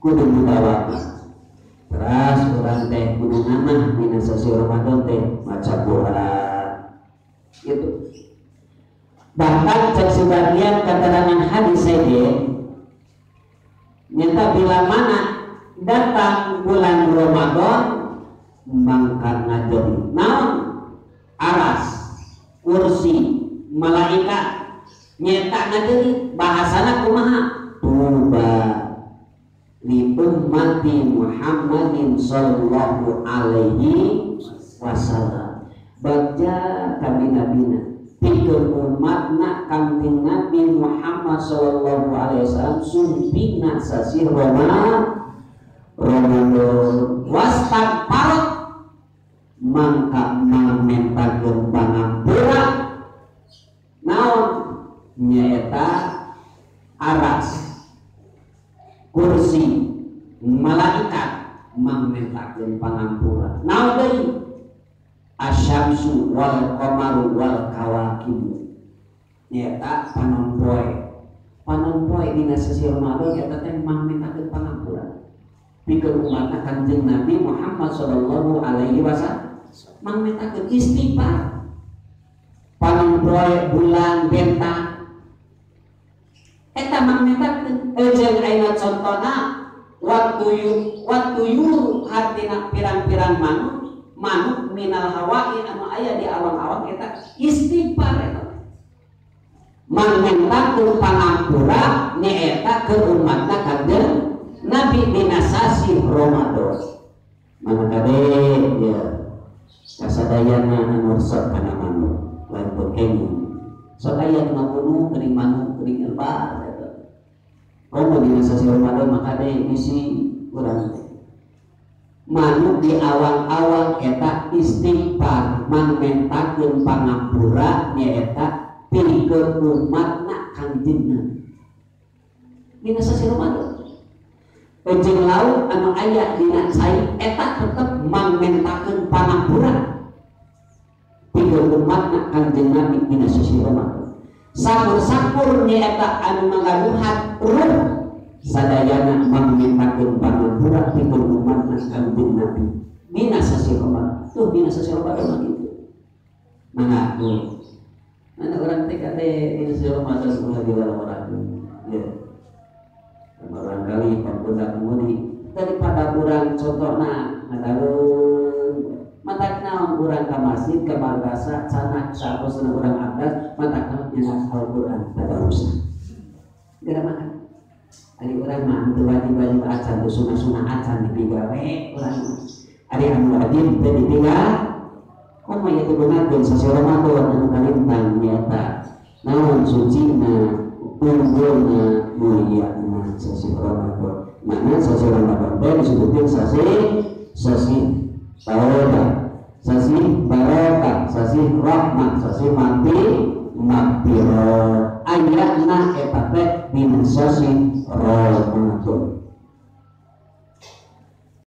Kudu mudawamah. Teras urang teh kudu ngamah dina sasi Ramadan teh maca Quran. Gitu. Bahkan cek sebagian keterangan hadis saja nyata bila mana datang bulan Ramadan mangka ngajeun naon aras kursi malaikat nyata ngajeun bahasana kumaha tuba li ummati Muhammadin sallallahu alaihi wasallam. Bagja kami nabina pikeun umatna Kangjeng Nabi Muhammad sallallahu alaihi wasallam sumpina sasih Ramadan wastagfarot mangka mangmentakeun pangampura naon nyaeta aras kursi malaikat mangmentakeun pangampura naon deui asyamsu wal qamaru wal kawakibu nyaeta panon poe panon poe dina sasih Ramadan eta teh mangmentakeun pangampura pikeun umatna Kangjeng Nabi Muhammad sallallahu alaihi wasallam mangmentakeun istighfar panon poe bulan bentang eta mangmentakeun jeung ayeuna contona waktu yuru hartina pirang-pirang manuk manuk minal hawai anu aya di awang-awang eta istighfar eta mangmentakeun pangampura nyaeta ke umatna Kangjeng Nabi dina sasih Ramadan. Mangga kade ya kasadayana anu resep kana manuk lain pekeng sok aya nu ngabunuh geuning manuk geuning lebar eta komo dina sasih Ramadan maka kade bisi urang teh manuk di awang-awang eta istighfar mangmentakeun pangampura nyaeta pikeun umatna Kangjeng Nabi dina sasih Ramadan. Ejeng laut anu aya dina cai eta tetep mangmentakeun pangampura pikeun umatna Kangjeng Nabi dina sasih Ramadan. Sakur-sakur nyaeta anu ngagaduhan ruh sadayana mangmentakeun pangampura pikeun umatna Kangjeng Nabi dina sasih Ramadan. Tuh dina sasih Ramadan mah kitu. Mangga tuh. Mana urang teh kade dina sasih Ramadan ulah diwarang-warangkeun. Ya. Barangkali pemuda-pemudi daripada urang contohna ngadaun matak naon urang ka masjid ka madrasah canak saatosna urang abdas matak naon nyanak Al-Qur'an tadarusan gara makan ari urang mah teu wajib-wajib acan teu sunah-sunah acan dipigawe urang ari anu wajib teu dipiga komo ieu teh beungakeun sasih Ramadan anu kalintang nyaeta naon sucina unggulna mulyana sasih Ramadan. Mana sasih Ramadan teh disebutkeun sasih taubat, sasih barokah, sasih rahmat, sasih mati magfirah. Ayatna eta teh dina sasih Ramadan.